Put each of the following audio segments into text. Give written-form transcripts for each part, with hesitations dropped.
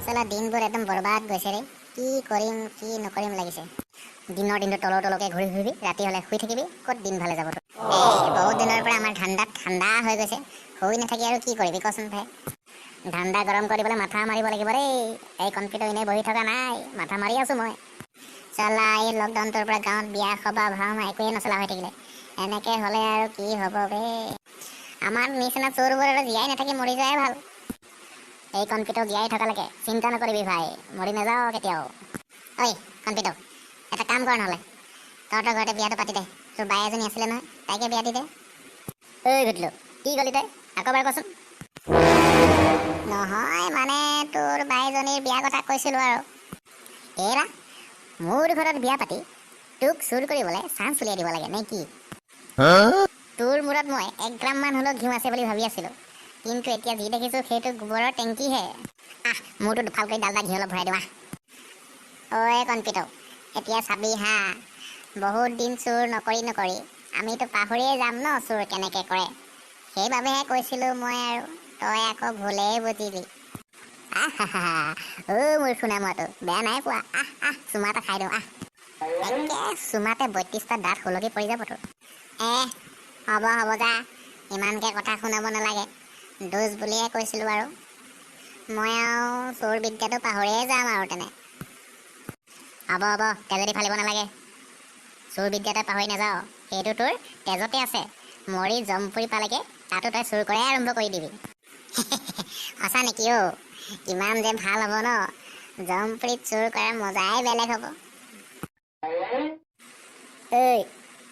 চালা দিনবোৰ একদম বৰবাদ গৈছে ৰে। কি কৰিম কি নকৰিম লাগিছে। দিনৰ দিনটো তলৰ তলকে ঘূৰি ফুৰিবি, ৰাতি হ'লে শুই থাকিবি, ক'ত দিন ভালে যাব তোৰ? এই বহুত দিনৰ পৰা আমাৰ ধান্দাত ঠাণ্ডা হৈ গৈছে। শুই নাথাকি আৰু কি কৰিবি কচোন ভাই? ধান্দা গৰম কৰিবলৈ মাথা মাৰিব লাগিব দেই। এই কম্পিউটাৰ এনেই বহি থকা নাই, মাথা মাৰি আছোঁ মই। চালা এই লকডাউনটোৰ পৰা গাঁৱত বিয়া সবাহ ভাওনা একোৱেই নচলা হৈ থাকিলে। এনেকে হ'লে আৰু কি হ'ব বে? আমাৰ নিচিনা চোৰবোৰ আৰু জীয়াই নাথাকি মৰি যোৱাই ভাল। এই কম্পিউটাৰ জীয়াই থকালৈকে চিন্তা নকৰিবি ভাই, মৰি নাযাওঁ কেতিয়াও। ঐ কম্পিউটাৰ, এটা কাম কৰ, নহ'লে তহঁতৰ ঘৰতে বিয়াটো পাতি দে। তোৰ বাই এজনী আছিলে নহয়, তাইকে বিয়া দি দে। ঐ ঘটিলো, কি ক'লি তই? আকৌ এবাৰ কচোন। নহয় মানে তোৰ বাইজনীৰ বিয়া কথা কৈছিলোঁ আৰু। এৰা, মোৰ ঘৰত বিয়া পাতি তোক চুৰ কৰিবলৈ চান্স উলিয়াই দিব লাগে নে কি? তোৰ মূৰত মই 1 গ্ৰাম মান হ'লেও ঘিউ আছে বুলি ভাবি আছিলোঁ, কিন্তু এতিয়া যি দেখিছোঁ সেইটো গোবৰৰ টেংকিহে। আহ, মূৰটো দুফাল কৰি ডালডা ঘিউ অলপ ভৰাই দিওঁ। আহ ঐ কনপিটো, এতিয়া চাবি হা, বহুত দিন চুৰ নকৰি নকৰি আমিতো পাহৰিয়ে যাম ন চুৰ কেনেকৈ কৰে। সেইবাবেহে কৈছিলোঁ মই, আৰু তই আকৌ ভুলেই বুজিলি। আহ অ' মোৰ শুনা মতো বেয়া নাই পোৱা। আহ আহ, চুমা এটা খাই দিওঁ। আহ, একে চুমাতে 32টা দাঁত সুলকি পৰি যাব তোৰ। এ হ'ব হ'ব, যা, ইমানকৈ কথা শুনাব নালাগে। দোষ বুলিয়ে কৈছিলোঁ আৰু মই আৰু চোৰ বিদ্যাটো পাহৰিয়ে যাম আৰু তেনে। হ'ব হ'ব, তেজেদি ফালিব নালাগে। চোৰ বিদ্যা তই পাহৰি নাযাৱ, সেইটো তোৰ তেজতে আছে। মৰি জমপুৰি পালেগে তাতো তই চুৰ কৰাই আৰম্ভ কৰি দিবি। সঁচা নেকি অ'? কিমান যে ভাল হ'ব ন, জমপুৰিত চুৰ কৰাৰ মজাই বেলেগ হ'ব। ঐ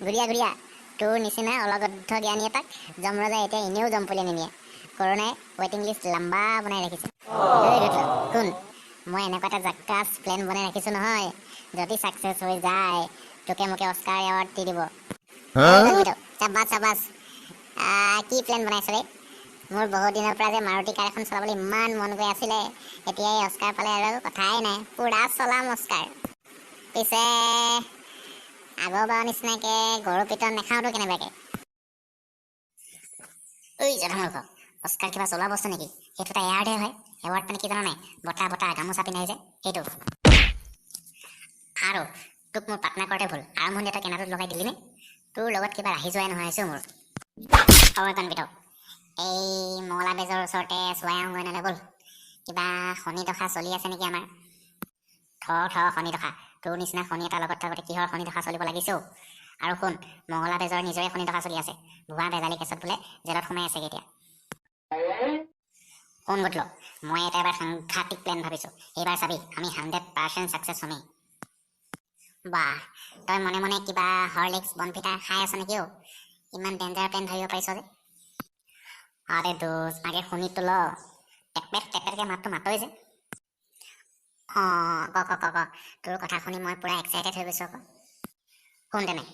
গুৰিয়া গুৰিয়া, তোৰ নিচিনা অলগদ্ধ জ্ঞানী এটাক যমৰজাই এতিয়া এনেও জমপুৰিলে নিনিয়ে। কৰোণাই ৱেইটিং লিষ্ট লম্বা বনাই ৰাখিছে। ঐ ৰুদ্ৰ, শুন, মই এনেকুৱা এটা জাক্কাছ প্লেন বনাই ৰাখিছোঁ নহয়, যদি ছাকচেছ হৈ যায় তোকে মোকে অস্কাৰ এৱাৰ্ড দি দিব। চাবাছ চাবাছ, কি প্লেন বনাইছ ৰে? মোৰ বহুত দিনৰ পৰা যে মাৰুতি কাৰ এখন চলাবলৈ ইমান মন গৈ আছিলে, এতিয়া এই অস্কাৰ পালে আৰু কথাই নাই, পূৰা চলাম অস্কাৰ। পিছে আগৰবাৰৰ নিচিনাকৈ গৰু পিটন নাখাওঁতো কেনেবাকৈ। ঐ জধামূৰ্খ, অস্কাৰ কিবা চলোৱা বস্তু নেকি? সেইটো এটা এৱাৰ্ডহে হয়। এৱাৰ্ড মানে কি জান নাই? বঁটা বঁটা, গামোচা পিন্ধাই যে সেইটো। আৰু তোক মোৰ পাৰ্টনাৰ কৰোঁতে ভুল। আৰম্ভণি এটা কেনাটোত লগাই দিলি নে? তোৰ লগত কিবা ৰাহি যোৱাই নহয় হৈছে মোৰ। অ' কণপিতৌ, এই মঙলা বেজৰ ওচৰতে চোৱাই আহোঁগৈ নহ'লে ব'ল। কিবা শনি দশা চলি আছে নেকি আমাৰ? থ থ, শনি দশা? তোৰ নিচিনা শনি এটাৰ লগত থাকোঁতে কিহৰ শনি দশা চলিব লাগিছে অ'? আৰু শুন, মঙলা বেজৰ নিজৰে শনি দশা চলি আছে। ভুৱা বেজালি কেছত বোলে জেলত সোমাই আছেগৈ এতিয়া। শুন গটলো, মই এটা এবাৰ সাংঘাতিক প্লেন ভাবিছোঁ। এইবাৰ চাবি, আমি 100% ছাকচেছ হ'মেই। বাহ, তই মনে মনে কিবা হৰলিক্স বনভিটা খাই আছ নেকি অ'? ইমান ডেঞ্জাৰ প্লেন ভাবিব পাৰিছ যে? আৰে দোষ, আগে শুনিতো ল। টেপেট টেপেটকৈ মাতটো মাতই যে। অঁ, ক ক ক ক, তোৰ কথা শুনি মই পূৰা এক্সাইটেড হৈ গৈছোঁ আকৌ। শুন তেনে।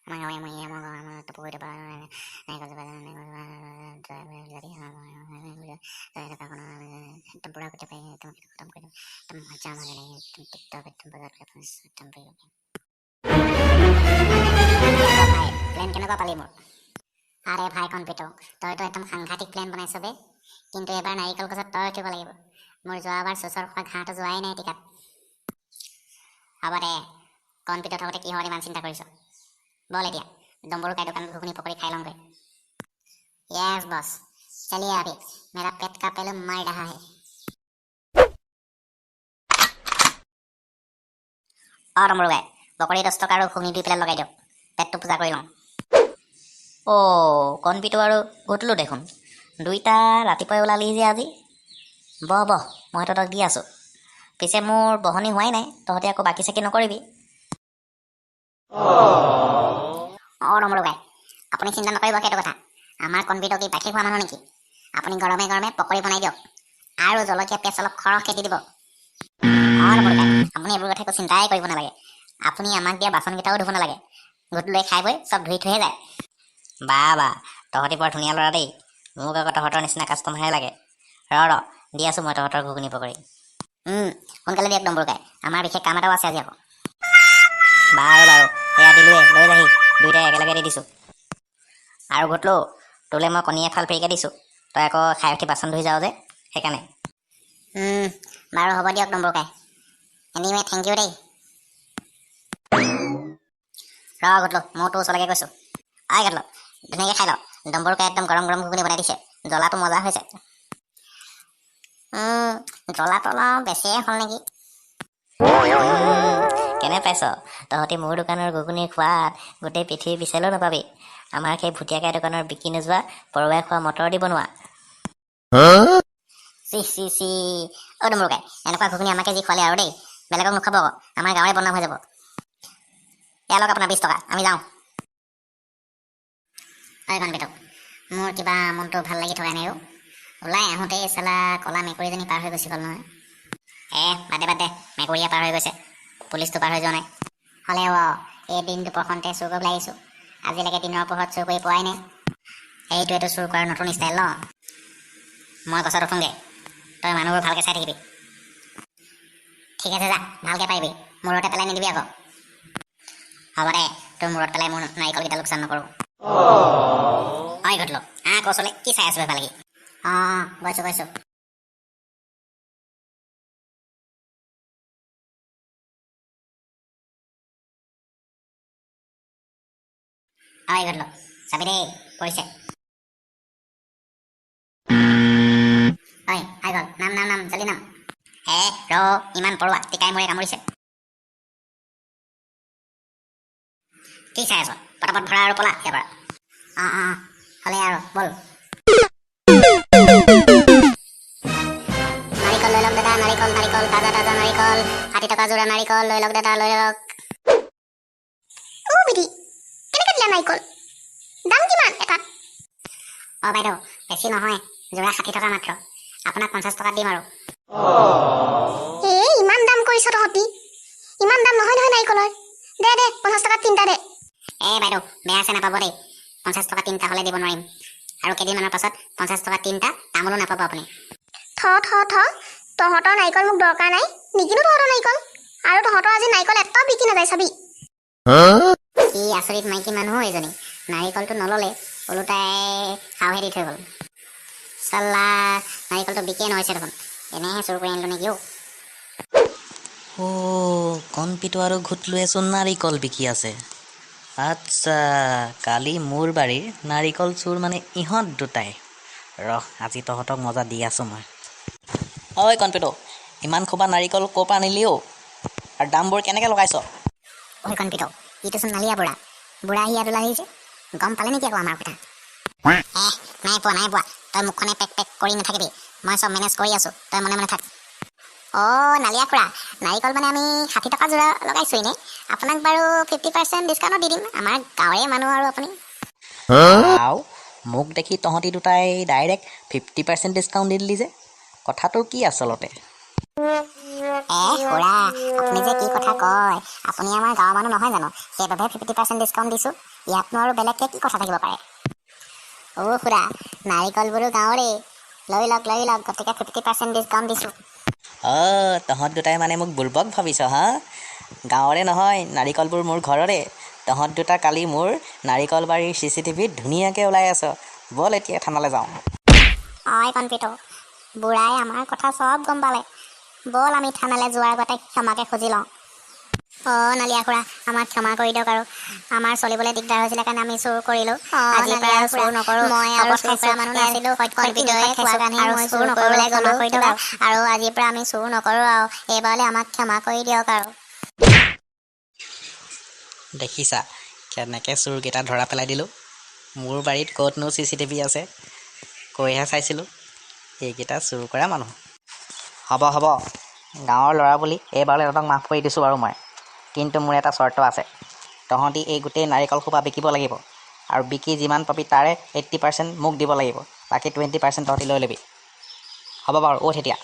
আমাৰ গাঁৱে মই আমাৰ গাঁৱৰ আমাৰ একদম পুৰা গোটেই একদম খতম কৰি দিম, একদম মজা মজা লাগে, একদম টিপটপ, একদম বজাৰ একদম। ভাই, প্লেন কেনেকুৱা পালি মোৰ? আৰে ভাই কনপিটো, তইতো একদম সাংঘাতিক প্লেন বনাইছ বে। কিন্তু এবাৰ নাৰিকল গছত তই উঠিব লাগিব। মোৰ যোৱাবাৰ চুচৰ খোৱা ঘাঁহটো যোৱাই নাই টিকাত। হ'ব দে, কনপিটো থাকোঁতে কিহৰ ইমান চিন্তা কৰিছ? ব'ল এতিয়া ডম্বৰু কাই দোকানত ঘুগুনি পকৰি খাই লওঁগৈ। यस बॉस, चलिए, अभी मेरा पेट का पेलू मर रहा है। অঁ ডম্বৰু গাই, পকৰি 10 টকা আৰু ঘুগুনি 2 প্লেট লগাই দিয়ক, পেটটো পূজা কৰি লওঁ। অ' কণপিটো আৰু ঘটিলোঁ দেখোন, দুইটা ৰাতিপুৱাই ওলালি যে আজি। বহ বহ, মই তহঁতক দি আছোঁ। পিছে মোৰ বহনি হোৱাই নাই, তহঁতে আকৌ বাকী চাকি নকৰিবি। অঁ ডম্বৰু গাই, আপুনি চিন্তা নকৰিব সেইটো কথা। আমাৰ কণপিটো কি বাকী খোৱা মানুহ নেকি? আপুনি গৰমে গৰমে পকৰি বনাই দিয়ক আৰু জলকীয়া পিঁয়াজ অলপ সৰহকৈ দি দিব। অঁ ডম্বৰু গাই, আপুনি এইবোৰ কথা একো চিন্তাই কৰিব নালাগে। আপুনি আমাক দিয়া বাচনকেইটাও ধুব নালাগে। গোট লৈ খাই বৈ চব ধুই থৈহে যায়। বা বা, তহঁতি বৰ ধুনীয়া ল'ৰা দেই। মোক আকৌ তহঁতৰ নিচিনা কাষ্টমাৰহে লাগে। ৰ ৰ, দি আছোঁ মই তহঁতৰ ঘুগুনি পকৰি। সোনকালে দিয়ক ডম্বৰু গাই, আমাৰ বিশেষ কাম এটাও আছে আজি আকৌ। বাৰু বাৰু, এয়া দিলোৱে, লৈ যাহি। দুইটাই একেলগে দি দিছোঁ। আৰু ঘটলো, তোলৈ মই কণী এফাল ফ্ৰীকৈ দিছোঁ। তই আকৌ খাই উঠি বাচন ধুই যাৱ যে, সেইকাৰণে। বাৰু হ'ব দিয়ক ডম্বৰুকাই, এনিৱে thank U দেই। ৰ গটলো, মই তোৰ ওচৰলৈকে গৈছোঁ। আই গটলো, ধুনীয়াকৈ খাই ল। ডম্বৰুকাই একদম গৰম গৰম ঘুগুনি বনাই দিছে, জ্বলাটো মজা হৈছে। জ্বলাটো অলপ বেছিয়ে হ'ল নেকি? কেনে পাইছ তহঁতি মোৰ দোকানৰ ঘুগুনি খোৱাত? গোটেই পৃথিৱী বিচাৰিলেও নাপাবি। আমাৰ সেই ভুটীয়াকাই দোকানৰ বিকি নোযোৱা পৰুৱাই খোৱা মটৰ দি বনোৱা। চি চি চি, অ' ডম্বৰুকাই, এনেকুৱা ঘুগুনি আমাকে যি খোৱালে আৰু দেই, বেলেগক নোখাব আকৌ, আমাৰ গাঁৱৰে বদনাম হৈ যাব। এয়া লওক আপোনাৰ 20 টকা, আমি যাওঁ। ঐ কণপিতৌ, মোৰ কিবা মনটো ভাল লাগি থকা নাই অ'। ওলাই আহোঁতেই চালা ক'লা মেকুৰীজনী পাৰ হৈ গুচি গ'ল নহয়। এ বাদ দে, বাদ দে, মেকুৰীয়ে পাৰ হৈ গৈছে, পুলিচটো পাৰ হৈ যোৱা নাই। হ'লেও আৰু এই দিনটো প্ৰথমতে চুৰ কৰিবলৈ আহিছোঁ, আজিলৈকে দিনৰ পোহৰত চুৰ কৰি পোৱাই নাই। এইটো এইটো চুৰ কৰাৰ নতুন ষ্টাইল ন। মই গছত উঠোঁগৈ, তই মানুহবোৰ ভালকৈ চাই থাকিবি। ঠিক আছে, যা, ভালকৈ পাৰিবি, মূৰতে পেলাই নিদিবি আকৌ। হ'ব দে, তোৰ মূৰত পেলাই মোৰ নাৰিকলকেইটা লোকচান নকৰোঁ। ঐ ঘটলো, আহ কচলে কি চাই আছো ভালকি? অঁ, গৈছোঁ গৈছোঁ। ঐ ঘটলো, চাবি দেই, পৰিছে। ঐ আই গ'ল, নাম নাম নাম, জলদি নাম। হে ৰ, ইমান পৰুৱা টিকাই মূৰে কামুৰিছে। কি চাই আছ? পটাপট ভৰা আৰু পলা ইয়াৰ পৰা। অঁ অঁ, হ'লে আৰু ব'ল। নাৰিকল লৈ লওক দাদা, নাৰিকল নাৰিকল, তাজা তাজা নাৰিকল, 60 টকা যোৰা নাৰিকল লৈ লওক দাদা, লৈ লওক। অ' বিধি, কেনেকৈ দিলা নাৰিকল? দাম কিমান এটাত? অঁ বাইদেউ, বেছি নহয়, যোৰা 60 টকা মাত্ৰ। আপোনাক 50 টকাত দিম আৰু। এই ইমান দাম কৰিছ তহঁতি? ইমান দাম নহয় নহয় নাৰিকলৰ। দে দে, 50 টকাত তিনিটা দে। এই বাইদেউ, বেয়া চেয়া নাপাব দেই, 50 টকা তিনিটা হ'লে দিব নোৱাৰিম। আৰু কেইদিনমানৰ পাছত 50 টকা তিনিটা তামোলো নাপাব আপুনি। থ থ থ, তহঁতৰ নাৰিকল মোক দৰকাৰ নাই, নিকিনো তহঁতৰ নাৰিকল। আৰু তহঁতৰ আজি নাৰিকল এটাও বিকি নাযায়, চাবি। কি আচৰিত মাইকী মানুহ এইজনী, নাৰিকলটো নল'লে, ওলোটাই সাওহে দি থৈ গ'ল। চাল্লা, নাৰিকলটো বিকিয়ে নহৈছে দেখোন, এনেহে চুৰ কৰি আনিলোঁ নেকি অ'? অ' কণপিতৌ আৰু ঘুটলুৱেচোন নাৰিকল বিকি আছে। আচ্ছা, কালি মোৰ বাৰীৰ নাৰিকল চোৰ মানে ইহঁত দুটাই। ৰহ, আজি তহঁতক মজা দি আছোঁ মই। ঐ কণপিতৌ, ইমান খোপা নাৰিকল ক'ৰ পৰা আনিলি অ'? আৰু দামবোৰ কেনেকৈ লগাইছ? ঐ কণপিতৌ, ইটোচোন নালিয়া বুঢ়া। বুঢ়া আহি ইয়াত ওলাই আহিছে, গম পালে নেকি আকৌ আমাৰ কথা? এহ, নাই পোৱা, নাই পোৱা। তই মুখখনে পেক পেক কৰি নাথাকিবি, মই চব মেনেজ কৰি আছোঁ, তই মনে মনে থাক। অ' নালিয়া খুৰা, নাৰিকল মানে আমি 60 টকা যোৰা লগাইছোঁ। এনেই আপোনাক বাৰু 50% ডিছকাউণ্টত দি দিম, আমাৰ গাঁৱৰে মানুহ আৰু আপুনি। আও, মোক দেখি তহঁতি দুটাই ডাইৰেক্ট 50% ডিছকাউণ্ট দি দিলি যে, কথাটো কি আচলতে? এ খুৰা, আপুনি যে কি কথা কয়, আপুনি আমাৰ গাঁৱৰ মানুহ নহয় জানো? সেইবাবে 50% ডিছকাউণ্ট দিছোঁ। ইয়াতনো আৰু বেলেগকৈ কি কথা থাকিব পাৰে? অ' খুৰা, নাৰিকলবোৰো গাঁৱৰে, লৈ লওক লৈ লওক, গতিকে 50% ডিছকাউণ্ট দিছোঁ। অঁ, তহঁত দুটাই মানে মোক বুৰ্বক ভাবিছ হা? গাঁৱৰে নহয়, নাৰিকলবোৰ মোৰ ঘৰৰে। তহঁত দুটা কালি মোৰ নাৰিকল বাৰীৰ চিচিটিভিত ধুনীয়াকৈ ওলাই আছ। ব'ল, এতিয়া থানালৈ যাওঁ। অই কণপিতৌ, বুঢ়াই আমাৰ কথা চব গম পালে। ব'ল, আমি থানালৈ যোৱাৰ আগতে ক্ষমাকে খুজি লওঁ। অ' নালিয়া খুৰা, আমাক ক্ষমা কৰি দিয়ক আৰু। আমাৰ চলিবলৈ দিগদাৰ হৈছিলে কাৰণে আমি চুৰ কৰিলোঁ। আজিৰ পৰা আৰু চুৰ নকৰোঁ। মই আৰু চুৰ কৰা মানুহ নাছিলোঁ, কণপিতৌয়ে কোৱা কাৰণে আৰু চুৰ নকৰিবলৈ গ'লো কিবা। আৰু আজিৰ পৰা আমি চুৰ নকৰোঁ আৰু এইবাৰলৈ আমাক ক্ষমা কৰি দিয়ক আৰু। দেখিছা, কেনেকৈ চোৰকেইটা ধৰা পেলাই দিলোঁ। মোৰ বাৰীত ক'তনো চিচিটিভি আছে, কৈহে চাইছিলোঁ। এইকেইটা চুৰ কৰা মানুহ। হ'ব হ'ব, গাঁৱৰ ল'ৰা বুলি এইবাৰলৈ তহঁতক মাফ কৰি দিছোঁ বাৰু মই। কিন্তু মোৰ এটা চৰ্ত আছে। তহঁতি এই গোটেই নাৰিকল সোপা বিকিব লাগিব আৰু বিকি যিমান পাবি তাৰে 80% মোক দিব লাগিব, বাকী 20% তহঁতি লৈ ল'বি। হ'ব বাৰু, উঠ এতিয়া।